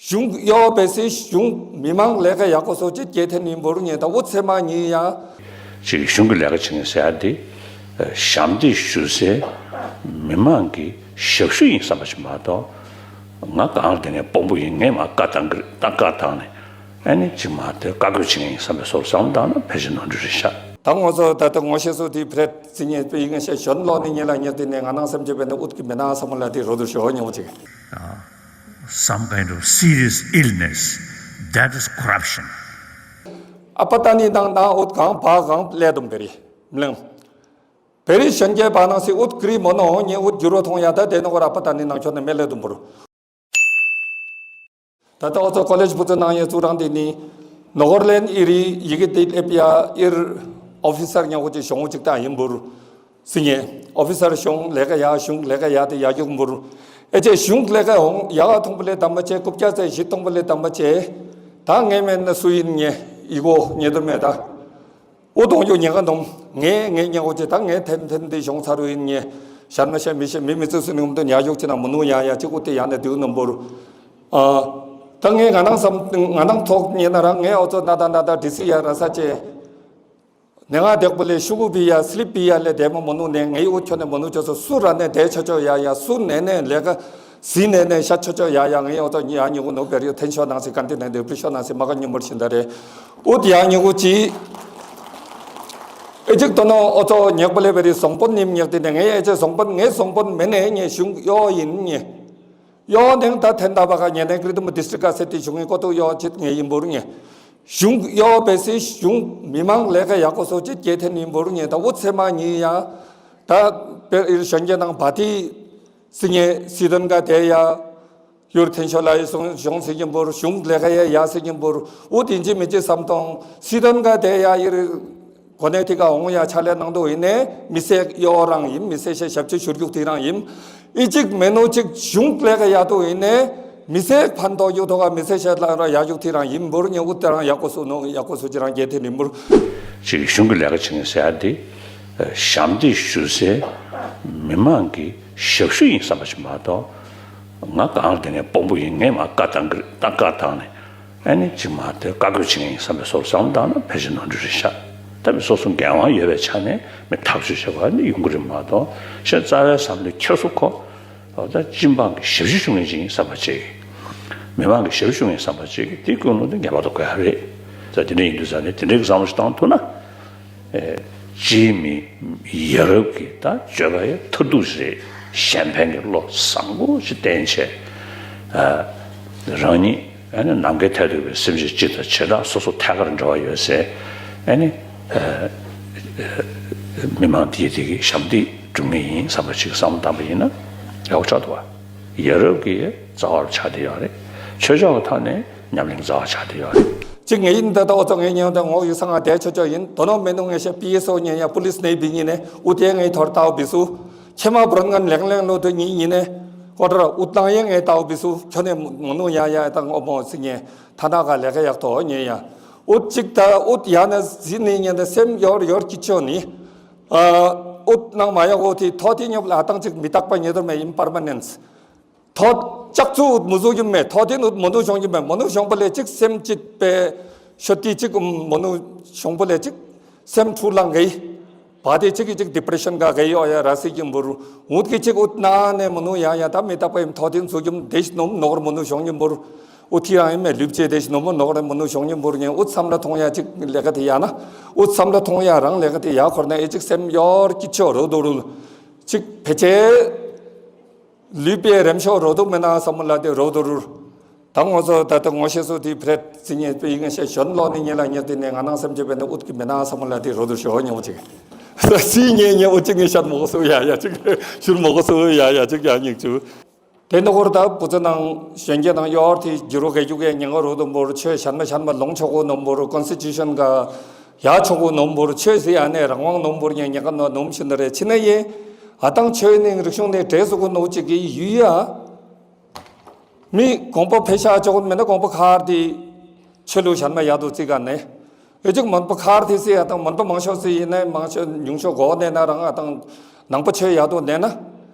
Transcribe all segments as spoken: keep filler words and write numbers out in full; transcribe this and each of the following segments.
གཞུང་གཡོ་བའི་སྲིད་གཞུང་མི་མང་ལས་ཀ་ཡག་པོ་བཟོ་ཅིག་སྐྱེ་ཐེན་ཡིན་འབུར་ཉེ་ད་འུ་ཚེ་མ་ཉིན་ཡ། ཅིག་གཞུང་གི་ལས་ཀ་བྱེད་མཁན་ཟེར་ཡ་དེ་ཞབས་འདེགས་ཞུ་སའི་མི་མང་གི་ཞབས་ཞུ་ཡིན་བསམ་པ་ཞིག་མ་གཏོགས། ང་གང་དེ་ནས་དཔོན་པོ་ཡིན་ངས་མ་བཀའ་བཏང་གི་རེད་ད་བཀའ་བཏང་ནས་ཨ་ནི་ཅིག་མ་དེ་བཀའ་བཀོད་བྱེད་མཁན་ཡིན་བསམ་པའི་བཟོ་བསམ་བཏང་ན་ཕལ་ཆེར་ནོར་འཁྲུལ་རེད་ཤག་ད་ངོ་ཚོ་ད་ལྟ་ངོ་ཤེས་སུ་དེ་ཕྲད་ཟིན་ཉེ་པའི་ཡིན་ཤག་གཞོན་ལོ་ནི་ཉེ་ལ་ཉེ་དེ་ནས་ང་ནང་སེམས་ཅན་པའི་ནི་ཨུད་ཀྱི་མི་ནང་བསམ་བློ་ལ་དེ་རོ་དུ་ཞོ་ཉོ་ཅིག Some kind of serious illness, that is corruption. ཨ་པ་ཏ་ནི་དང་ནང་ཨུད་གང་བ་གང་ལས་དུམ་བེ་རི་མི་ལང་བེ་རི་གཞོན་སྐྱེས་པ་ནང་སི་ཨུད་ཀི་རི་མོ་ནོ་ཉེ་ཨུད་འགྱུར་བ་མཐོང་ཡ་ད་དེ་ནོ་གོ་ར་ཨ་པ་ཏ་ནི་ནང་ཁྱོད་ནི་མེ་ལས་དུམ་བུར། ད་ལྟ་ཨོ་ཚོ་ཀོ་ལེཇ་བུ་ཚོ་ནང་ཡོད་ཚུལ་རང་དེ་ནི་ནོ་གོར་ལེན་ཨི་རི་ཡི་གེ་དེ་ཨེ་པི་ཡ་ཨིར་ཨོ་ཕི་སར་ཉག་གོ་ཅི་ཤོང་ཅིག་ད་ཡིན་འབུར་སི་ཉེ་ཨོ་ཕི་སར་ཤོང་ལས་ཀ་ཡ་ཤུང་ལས་ཀ་ཡ་དེ་ཡ་ཡུག་འབུར་ཨེ་ཅེ་ཤུང་ལས་ཀ་ཧོང་ཡ་ག་ཐོང་པ་ལས་དམ་པ་ཅེ་ཀུབ་ཀྱ་ཚེ་ཞི་ཐོང་པ་ལས་དམ་པ་ཅེ་ད་ངས་མེད་ན་སུ་ཡིན་ཉེ་ཨི་གོ་ཉེ་དུ་མེད་ད། ཨོ་གདོང་ཡོ་ཉེ་ག་འདོམ། ངས་ངས་ཉེ་གོ་ཅེ་ད་ངས་ཐེན་ཐེན་འདི་ཤོང་ཚ་རུ་ཡིན་ཉེ། ཤར་མ་ཤ་མི་ཤ་མི་མི་ཚོ་སུ་ནི་འུམ་དུ་ཉ་ཡོག་ཅེ་ན་མུ་ནུ་ཡ་ཡ་ཅི་ཀུ་ཏེ་ཡ་ནས་དེའུ་ནམ་བོར། ཨ། ད་ངས་ང་ནང་བསམ་ང་ནང་ཐོག་ཉེ་ན་རང་ངས་ཨོ་ཚོ་ན་ད་ན་ད་ཌི་སི་ཡ་ར་ས་ཅེ། ནེ་ང་དེག་པོ་ལས་ཤུ་གུ་བི་ཡ་སི་ལིབ་བི་ཡ་ལས་དེ་མོ་མུ་ནུ་ནས་ངའི་ཨོ་ཁྱོ་ནས་མུ་ནུ་ཅོ་སོ་སུ་ར་ནས་དེ་ཆོ་ཆོ་ཡ་ཡ་སུ་ནས་ནས་ལས་ཀ། སི་ནས་ནས་ཤ་ཆོ་ཆོ་ཡ་ཡ་ངའི་ཨོ་ཚོ་ཉི་ཡ་ཉི་གུ་ནོ་བེ་རི་ཐན་ཤོ་ནང་སི་ཀན་ཏི་ནས་དེ་བི་ཤོ་ནང་སི་མ་ག་ཉི་མུར་ཤིན་ད་རེ། ཨུད་ཡ་ཉི་གུ་ཅི། ཨེ་ཅིག་ཏོ་ནོ་ཨོ་ཚོ་ཉེག་པ་ལེ་བེ་རི་སོང་པོན་ནིམ་ཉེག་ཏི་ནས་ངའི་ཨེ་ཅེ་སོང་པོན་ངའི་སོང་པོན་མེ་ནས་ཉེ་གཞུང་གཡོ་ཡིན་ཉེ། གཡོ་ནེང་ད་ཐན་ད་བ་ག་ཉེ་ནས་ཀྲི་ཏུ་མུ་ཌི་སི་ཏྲིག་ག་སེ་ཏི་གཞུང་ངའི་ཀོ་ཏུ་གཡོ་ཅིད་ངེ་ཡིན་བུར་ཉེ། གཞུང་གཡོ་བེ་སི་གཞུང་མི་མང་ལས་ཀ་ཡག་པོ་སོ་ཅིད་སྐྱེ་ཐེན་ཡིན་བུར་ཉེ་ད་ཨུད་ཚེ་མ་ཉི་ཡ། ད་བེ་ཨིར་གཞོན་སྐྱེས་ནང་བ་ཏི། སི་ཉེ་སི་དོན་ག་དེ་ཡ། ཡུར་ཐེན་ཤོ་ལ་ཡི་སོང་གཞུང་སི་ཀྱིན་པུར་གཞུང་ལས་ཀ་ཡ་ཡ་སི་ཀྱིན་པུར་ཨུ་དིན་ཅི་མི་ཅི་བསམ་གཏོང་སི་དོན་ག་དེ་ཡ་ཡིར་གོ་ནས་ཐི་ག་འོང་ཡ་ཆ་ལས་ནང་དུ་ཡིན་ནས་མི་སེ་གཡོ་རང་ཡིན་མི་སེ་ཤེ་ཞབས་ཕྱི་ཞུར་རྒྱུག་ཐི་རང་ཡིན་ཨི་ཅིག་མེ་ནོ་ཅིག་གཞུང་ལས་ཀ་ཡ་དུ་ཡིན་ནས་མི་སེ་ཕན་ཐོགས་ཡུ་ཐོ་ག་མི་སེ་ཤེ་ལ་ར་ཡ་རྒྱུག་ཐི་རང་ཡིན་པུར་ཉེ་ཨུ་དེ་རང་ཡག་པོ་སུ་ནོ་ཡག་པོ་སུ་ཅི་རང་རྒྱལ་ཐི་ནི་པུར། ཅིག་གཞུང་གི་ལས་ཀ་བྱེད་མཁན་ཟེར་ཡ་དེ་ཞབས་འདེགས་ཞུ་སའི་མི་མང་གི་ཞབས་ཞུ་ཡིན་བསམ་པ་ཞིག་མ་གཏོགས། ང་གང་དེ་ནས་དཔོན་པོ་ཡིན་ངས་མ་བཀའ་བཏང་གི་རེད་ད་བཀའ་བཏང་ནས་ཨ་ནི་ཅིག་མ་དེ་བཀའ་བཀོད་བྱེད་མཁན་ཡིན་བསམ་པའི་བཟོ་བསམ་བཏང་ན་ཕལ་ཆེར་ནོར་འཁྲུལ་རེད་ཤག་ད་མི་སོ་སོ་འགན་དབང་ཡོད་པའི་ཆ་ནས་མི་ཐག་གཅོད་བྱེད་པ་ནི་ཡོང་གི་རེད་མ་གཏོགས་ཤ་རྩ་བའི་བསམ་བློའི་འཁྱེར་སོ་ཁོ། ད་སྤྱི་འབངས་ཀྱི་ཞབས་ཞུ་ཞུ་མཁན་ཅིག་ཡིན་བསམ་པ་ཅིག་མི་མང་གི་ཞབས་ཞུ་ཞུ་མཁན་བསམ་པ་ཅིག་དེ་ཀུན་སློང་དེ་ངེས་པར་དུ་དགོས་ཡ་རེད། ད་དེ་འདྲ་ཡིན་དུས་ཙང་ནས་དེ་འདྲའི་བསམ་བློ་ཞིག་བཏང་ཐུབ་ན། སྤྱིའི་མི་ཡ་རབས་ཀྱི་ད་སྤྱོད་པ་ཡི་མཐར་ཐུག་རེད། གཞན་ཕན་གྱི་བློ་བཟང་པོ་ཞིག་བསྟེན་བྱས། རང་ཉིད་ཨ་ནི་ནམ་མཁའི་མཐས་གཏུགས་པའི་སེམས་ཅན་སྤྱི་དང་བྱེ་བྲག་སོ་སོ་ཐད་ཀར་འབྲེལ་བ་ཡོད་སའི་ཨ་ནི་མི་མང་དེ་དེ་གི་ཞབས་འདེགས་སྒྲུབ་མཁན་ཡིན་བསམ་པ་ཅིག་བསམ་བློ་བཏང་པ་ཡིན་ན་ཡག་པོ་ཆགས་འདུག་བ། ཡ་རབས་ཀྱི་རྩ་བ་ཆགས་བསྡད་ཡོད་རེད། ཆོས་ཕྱོགས་ཀྱི་ཐོག་ནས་ཉམས་ལེན་རྩ་བ་ཆགས་བསྡད་ཡོད་རེད། གཅིག་ངས་ཡིན་ད་ལྟ་ཨོ་ཚོ་ངས་ཉོན་དང་ངོ་ཡི་ས་ང་དེ་ཆོ་ཆོ་ཡིན་དོ་ནོ་མེ་ནུ་ངས་ཤ་པི་ཨེ་སི་ཨོ་ཉན་ཡ་པུ་ལིས་ནས་བི་ཉིན་ནས་ཨུ་དེ་ངས་ཐོར་ཏའོ་བི་སུ་ཁྱེད་མ་བུ་རན་ངན་ལེང་ལེང་ལོ་དུ་ཉིན་ཉིན་ནས་ཀོ་ཏྲ་ཨུ་ཏང་ཡེ་ངས་ཏའོ་བི་སུ་ཁྱོད་ནས་མུ་ནུ་ཡ་ཡ་ད་ངོ་མོ་སི་ཉན་ཐ་ན་ག་ལས་ཀ་ཡག་ཐོ་ཉན་ཡ་ཨུ་གཅིག་ད་ཨུ་ཡ་ན་ཟི་ནི་ཉན་ད་སེམས་ཡོར་ཡོར་ཀི་ཆོ་ནི་ཨུ་ནང་མ་ཡག་ཨོ་དེ་ཐོ་དེ་ཉོབ་ལ་ཏང་གཅིག་མི་རྟག་པ་ཉེ་དོ་མེ་ཡིན་པར་མ་ནན་སི། ཐོ་ལྕགས་ཚུ་མུ་ཟུག་གི་མེད། ཐོ་དེ་ནུ་མོ་ནུ་གཞོང་གི་མེད། མོ་ནུ་གཞོང་པ་ལས་གཅིག་སེམས་ཅིག་པའི་ཤོ་ཏི་གཅིག་མོ་ནུ་གཞོང་པ་ལས་གཅིག་སེམས་འཁྲུག་ལང་གི་བ་དེ་གཅིག་གི་གཅིག་ཌི་པི་རེ་ཤན་ག་གི་ཡོ་ཡ་ར་སི་གི་འབུར་འུད་གི་གཅིག་འུད་ན་ནས་མོ་ནུ་ཡ་ཡ་ད་མི་རྟག་པའི་ཐོ་དེ་ཚུ་གི་དེ་ནོམ་ནོར་མོ་ནུ་གཞོང་གི་འབུར་འུད་ཐི་རང་ཡིན་མེད་ལུས་བྱེད་དེ་ནོམ་ནོར་མོ་ནུ་གཞོང་གི་འབུར་ངས་འུད་བསམ་བློ་ཐོང་ཡ་གཅིག་ལས་ཀ་དེ་ཡ་ན་འུད་བསམ་བློ་ཐོང་ཡ་རང་ལས་ཀ་དེ་ཡ་འཁོར་ན་ཨེ་གཅིག་སེམས་ཡོར་གི་ཆོ་རུ་དུ་རུ་གཅིག་ཕལ་ཆེར། ལུས་པའི་རེམ་ཤོག་རོ་དུ་མེ་ན་ས་མུ་ལ་དེ་རོ་དུ་རུ། ད་ངོ་ཚོ་ད་ལྟ་ངོ་ཤེས་སུ་དེ་ཕྲད་ཙི་ཉེ་པའི་ཡིན་ཤེས་གཞོན་ལོ་ནི་ཉེ་ལ་ཉེ་དེ་ནས་ང་ནང་སེམས་ཅན་པའི་ནི་ཨུད་ཀྱི་མེ་ན་ས་མུ་ལ་དེ་རོ་དུ་ཤོག་ཉོ་ཅིག་ཙི་ཉེ་ཉེ་ཨུད་ཅིག་ངས་ཤར་མོ་གོ་སུ་ཡ་ཡ་ཅིག་ཤུར་མོ་གོ་སུ་ཡ་ཡ་ཅིག་ཡ་ཉིག་ཅུ། དེ་ནི་ཧོར་ད་བུ་ཚ་ནང་གཞོན་སྐྱེས་ནང་གཡོར་དེ་རྒྱུ་རུ་ག་རྒྱུ་གའི་ཉེ་ང་རོ་དུ་འབོར་ཆོས་ཤན་མ་ཤན་མ་ལོང་ཆོག་གོ་ནོམ་འབོར་ཀོན་སི་ཊི་ཊུ་ཤན་ག་ཡ་ཆོག་གོ་ནོམ་འབོར་ཆོས་སི་ཡ་ནས་རང་དབང་ནོམ་འབོར་ཉེ་ཉེ་ག་ནོ་ནོམ་ཤིན་ད་རེ་ཕྱི་ན་ཡེ། ཨ་ཏང་ཆོས་ནི་རིག་གཞུང་ནི་གྲས་སུ་གོ་ནོ་ཅིག་གི་ཡུལ་ཡ། མི་དགོངས་པ་ཕེ་ཤ་ཅོག་མེད་ན་དགོངས་པ་ཁར་དེ་ཆོས་ལུགས་གཞན་མ་ཡག་ཏུ་བརྩི་ག་ནས། ཨེ་ཅིག་མང་པོ་ཁར་དེ་སི་ཨ་ཏང་མང་པོ་མང་ཤོས་སི་ཡིན་ན་མང་ཤོས་ཉུང་ཤོས་གོ་ནས་ན་རང་ཨ་ཏང་ནང་པ་ཆོས་ཡག་ཏུ་ནས་ན།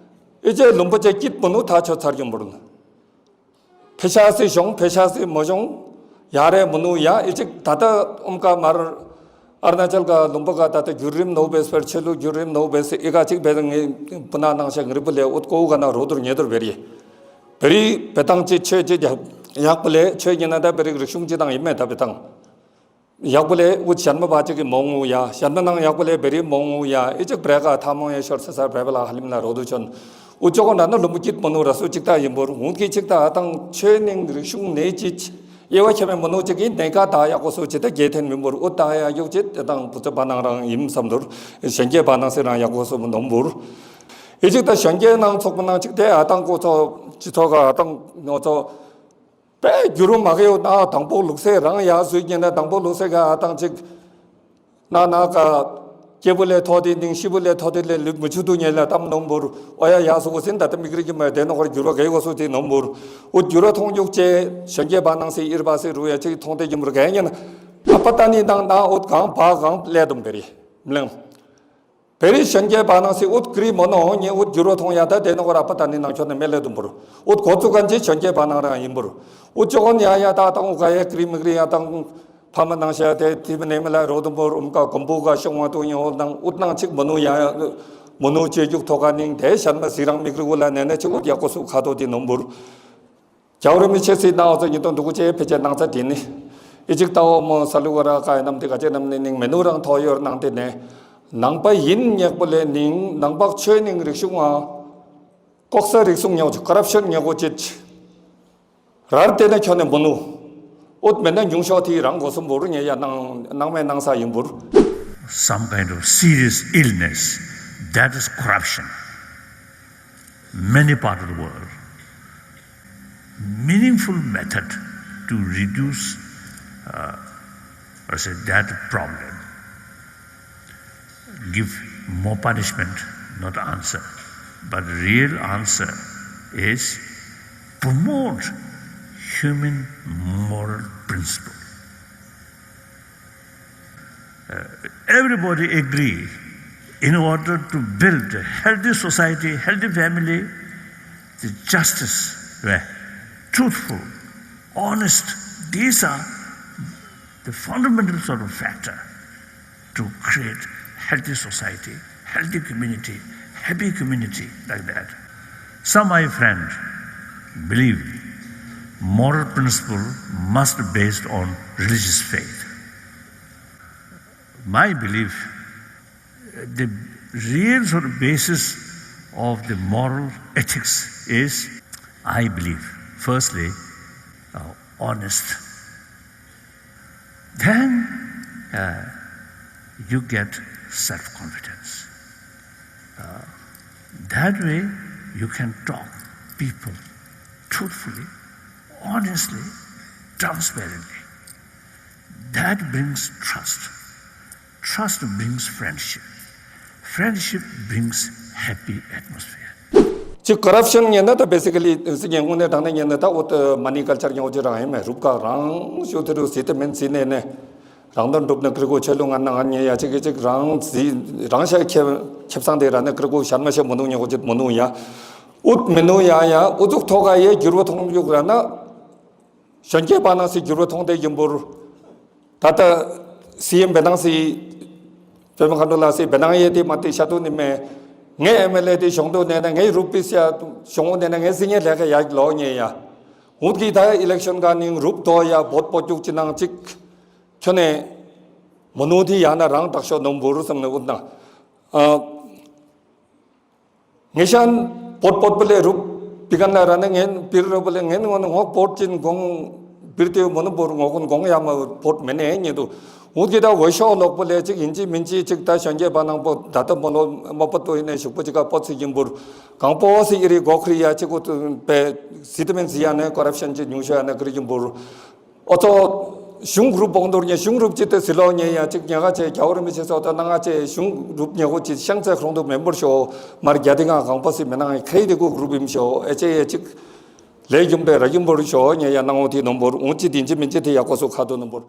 ཨེ་ཅེ་ལུང་པ་ཅེ་སྐྱིད་པོ་ནུ་ཐ་ཆོད་ཚར་ཡོང་བར་ན། ཕེ་ཤ་སི་གཞུང་ཕེ་ཤ་སི་མ་གཞུང་ཡ་རེ་མ་ནུ་ཡ་ཨི་ཅིག་ད་ལྟ་ཨུམ་ཀ་མར་ཨར་ན་ཅལ་ག་ལུམ་བི་ག་ད་ལྟ་བརྒྱུད་རིམ་ནོ་བེ་སི་ཕེར་ཆེ་ལུ་བརྒྱུད་རིམ་ནོ་བེ་སི་ཨི་ཀ་ཅིག་བེ་ངེ་པུ་ན་ནང་ཤ་ངི་རི་པུ་ལེ་ཨུད་ཀོ་ག་ན་རོ་དུར་ཉེ་དུར་བེ་རི་བེ་རི་བེ་ཏང་ཅི་ཆོས་ཅི་ཡག་པུ་ལེ་ཆོས་ཉེ་ན་ད་བེ་རི་རིག་གཞུང་ཅི་དང་ཡིན་མེད་ད་བེ་ཏང་། ཡག་པོ་ལས་འུ་ཞན་མ་བ་ཅིག་གི་མོ་ངུ་ཡ། ཞན་མ་ནང་ཡག་པོ་ལས་བེ་རི་མོ་ངུ་ཡ། ཨི་ཅིག་བྲེ་ག་ཐ་མོ་ཡ་ཤོར་ས་ས་བྲེ་བ་ལ་ཧ་ལིམ་ལ་རོ་དུ་ཆོན། འུ་ཅོ་གོ་ན་ན་ལུམ་བུ་ཀིད་མོ་ནུ་ར་སུ་ཅིག་ཏ་ཡིན་པོར་འུ་གི་ཅིག་ཏ་ཨ་ཏང་ཆོས་ནིང་རིག་གཞུང་ནེ་ཅིག་ཨེ་བ་ཁྱེ་མེ་མོ་ནུ་ཅིག་གི་ནེ་ཀ་ཏ་ཡག་པོ་སུ་ཅི་ཏ་གེ་ཐེན་མིན་པོར་འུ་ཏ་ཡ་ཡུག་ཅིག་ཏ་ཏང་བུ་ཚ་བ་ནང་རང་ཡིན་བསམ་དུར་ཞན་གེ་བ་ནང་སི་རང་ཡག་པོ་སུ་མོ་ནོམ་པོར། ཨི་ཅིག་ཏ་ཞན་གེ་ནང་ཚོགས་པ་ནང་ཅིག་ཏེ་ཨ་ཏང་གོ་ཚོ་ཅི་ཚོ་ག་ཨ་ཏང་ནོ་ཚོ། པས་རྒྱུ་རུ་མ་གེའུ་ན་དང་པོ་ལུགས་སྲས་རང་ཡ་སུས་ཉན་ན་དང་པོ་ལུགས་སྲས་ག་དང་ཅིག་ན་ན་ག་སྐྱེས་བུ་ལས་ཐོ་དེ་ནིང་ཤི་བུ་ལས་ཐོ་དེ་ལས་ལུག་མི་ཆུ་དུ་ཉན་ལ་གཏམ་ནོམ་བུར་ཨོ་ཡ་ཡ་སུ་གོ་སིན་ད་ལྟ་མིག་རི་གི་མ་དེ་ནོ་ཁར་རྒྱུ་རུ་གེ་གོ་སུ་དེ་ནོམ་བུར་འུ་རྒྱུ་རུ་མཐོང་རྒྱུག་ཅེ་ཞོན་སྐྱེས་བ་ནང་སི་ཨིར་བ་སི་རུ་ཡ་ཅིག་མཐོང་དེ་རྒྱུ་མུར་གེ་ཉན་ཨ་པ་ཏ་ནི་དང་ན་འུ་གང་བ་གང་ལས་དུམ་བེ་རི་མི་ལང་། བེ་རི་ཞོན་སྐྱེས་བ་ནང་སི་ཨུད་ཀྲི་མོ་ནོ་ངེ་ཨུད་རྒྱུ་རོ་ཐོང་ཡ་ད་དེ་ནོ་གོ་ར་པ་ད་ནི་ནང་ཁྱོད་ནི་མེ་ལེ་དུམ་བུར་ཨུད་གོ་ཚུ་གན་ཅི་ཞོན་སྐྱེས་བ་ནང་རང་ཡིན་བུར་ཨུད་ཅོ་གོ་ནི་ཡ་ཡ་ད་དང་ཨུ་ག་ཡ་ཀྲི་མི་ཀྲི་ཡ་དང་ཕ་མ་ནང་ཤ་དེ་ཏི་མི་ནེ་མི་ལ་རོ་དུམ་བུར་ཨུམ་ཀ་གོམ་བུ་ག་ཤོང་བ་དུ་ཡོ་དང་ཨུད་ནང་ཅིག་མོ་ནོ་ཡ་མོ་ནོ་ཅེ་རྒྱུག་ཐོ་ག་ནིང་དེ་ཤན་མ་སི་རང་མི་ཀྲི་གུ་ལ་ནེ་ནེ་ཅིག་ཨུད་ཡ་གོ་སུ་ཁ་ཏོ་དེ་ནོམ་བུར། རྒྱལ་བ་རིན་པོ་ཆེ་སྲིད་ནང་འོག་ཚོ་ཉིས་སྟོང་དྲུག་ཅུ་ཕལ་ཆེར་ནང་ཚ་དྲིན་ནི། ཨི་ཅིག་ཏའོ་མོ་ས་ལུ་ག་ར་ཀ་ཡ་ནམ་དེ་ག་ཅེ་ནམ་ནི་ནིང་མེ་ནུ་རང་ཐོ་ཡོར་ནང་དེ་ནས། ནང་པ་ཡིན་ཉེག་པོ་ལས་ནིང་ནང་པ་ཆོས་ནིང་རིག་གཞུང་ང་། ལྐོག་ཟ་རིག་གསུང་ཉོ་ཅི་ཀོ་རབ་ཤོན་ཉོ་གོ་ཅི། རར་དེ་ནས་ཁྱོད་ནས་མོ་ནུ། ཨོད་མེ་ན་ཉུང་ཤོག་དེ་རང་གོ་སུ་འབོར་ཉེ་ཡ་ནང་ནང་མེ་ནང་ས་ཡིན་བུར། Some kind of serious illness, that is corruption. Many part of the world, meaningful method to reduce, uh, I say, that problem. Give more punishment, not answer. But real answer is promote human moral principle. Uh, everybody agree, in order to build a healthy society, healthy family, the justice, uh, truthful, honest, these are the fundamental sort of factor to create healthy society, healthy community, happy community like that. Some my friend believe moral principle must be based on religious faith. My belief, the real sort of basis of the moral ethics is, I believe, firstly, uh, honest. Then, uh, you get self-confidence. Uh, that way, you can talk people truthfully, honestly, transparently. That brings trust. Trust brings friendship. Friendship brings happy atmosphere. ཅི་ཀོ་རབ་ཤན་ཉན་ན་ད་བེ་སི་ཀ་ལི་སི་ཉན་དངོས་གནས་དྲང་གནས་ཉན་ན་ད་འོ་ད་མ་ནི་ཀལ་ཅར་ཉོ་ཅི་རང་ཡིན་མེད་རུབ་ཀ་རང་ཤོ་ཐི་རུ་སི་ཏི་མེན་སི་ནེ་ནེ་རང་དོན་སྒྲུབ་ན་ཀྲི་གོ་ཆེ་ལུ་ང་ན་ང་ཉེ་ཡ་ཅིག་གི་ཅིག་རང་སི་རང་ཤ་ཁེབ་ཁེབ་སང་དེ་ར་ནེ་ཀྲི་གོ་ཤན་མ་ཤ་མོ་ནུ་ཉོ་གོ་ཅི་མོ་ནུ་ཡ་ཨུད་མེ་ནུ་ཡ་ཡ་ཨུ་ཚུགས་ཐོ་ག་ཡེ་འགྱུར་བ་ཐོང་ཡུག་ར་ན། གཞོན་སྐྱེས་པ་ནང་སྲིད་འགྱུར་བ་མཐོང་སྟེ་ཡིན་པུར། ད་ལྟ་སི་ཨེམ་བེ་ནང་སྲིད། བོད་མི་ཁ་འགྲོ་ལ་སྲིད་བེ་ནང་ཡེ་དེ་མ་དེ་ཤ་ཏུ་ནི་མེ། ངའི་ཨེམ་ཨེལ་ཨེ་དེ་གཞུང་དུ་ནས་ན་ངའི་རུ་པི་སི་ཡ་གཞུང་དུ་ནས་ན་ངའི་སྲིད་ངའི་ལས་ཀ་ཡག་ལོ་ཉེ་ཡ། འུད་ཀི་ད་ཨི་ལེག་ཤོན་ག་ནིང་རུབ་དོ་ཡ་བོད་པོ་རྒྱུག་ཅི་ནང་གཅིག་ཁྱོད་ནས། མོ་ནུ་དེ་ཡ་ན་རང་དྲག་ཤོ་ནོམ་བུར་བསམ་ནས་འུད་ན། ཨ། ངེ་ཤན་བོད་བོད་པ་ལས་རུབ་པི་ཀན་ལ་ར་ནེ་ངན་པིར་རུབ་ལས་ངན་ངོ་ནི་ངོ་བོད་ཅིན་གོང་པིར་ཏེ་མོ་ནི་བོར་ངོ་ཁོན་གོང་ཡ་མ་བོད་མེ་ནེ་ཉེ་དུ་འུ་གི་ད་འོས་ཤོག་ལོག་པོ་ལས་ཅིག་ཡིན་ཅི་མིན་ཅི་ཅིག་ད་གཞོན་སྐྱེས་པ་ནང་པོ་ད་ལྟ་མོ་ལོ་མོ་པ་ཏོ་ཡིན་ནས་ཤུག་པོ་ཅིག་ག་པོ་ཚིག་ཡིན་བུར་གང་པོ་སི་ཨི་རི་གོ་ཁ་རི་ཡ་ཅིག་གོ་ཏུ་པེ་སི་ཏི་མེན་སི་ཡ་ནས་ཀོ་རབ་ཤན་ཅིག་ཉུང་ཤོས་ཡ་ནས་ཀ་རི་ཡིན་བུར། ཨོ་ཙོ། གཞུང་རུབ་བོང་དོར་ཉེ་གཞུང་རུབ་ཅི་ཏེ་སི་ལོ་ཉེ་ཡ་ཅིག་ཉེ་ག་ཅེ་རྒྱལ་བ་རིན་པོ་ཆེ་སོགས་དང་ནང་ང་ཅེ་གཞུང་རུབ་ཉེ་གོ་ཅི་ཤང་ཚེ་ཁོང་དུ་མེ་འབོར་ཤོ་མར་རྒྱ་དེ་ང་གང་པ་སི་མེ་ནང་ཁེ་དེ་གུ་རུབ་ཡིན་ཤོ་ཨེ་ཅེ་ཡ་ཅིག་ལས་ཡུམ་པའི་ར་ཡུམ་འབོར་ཤོ་ཉེ་ཡ་ནང་འོ་དེ་ནོམ་འབོར་འོ་ཅི་དིན་ཅི་མིན་ཅི་དེ་ཡ་གོ་སུ་ཁ་དོ་ནོམ་འབོར།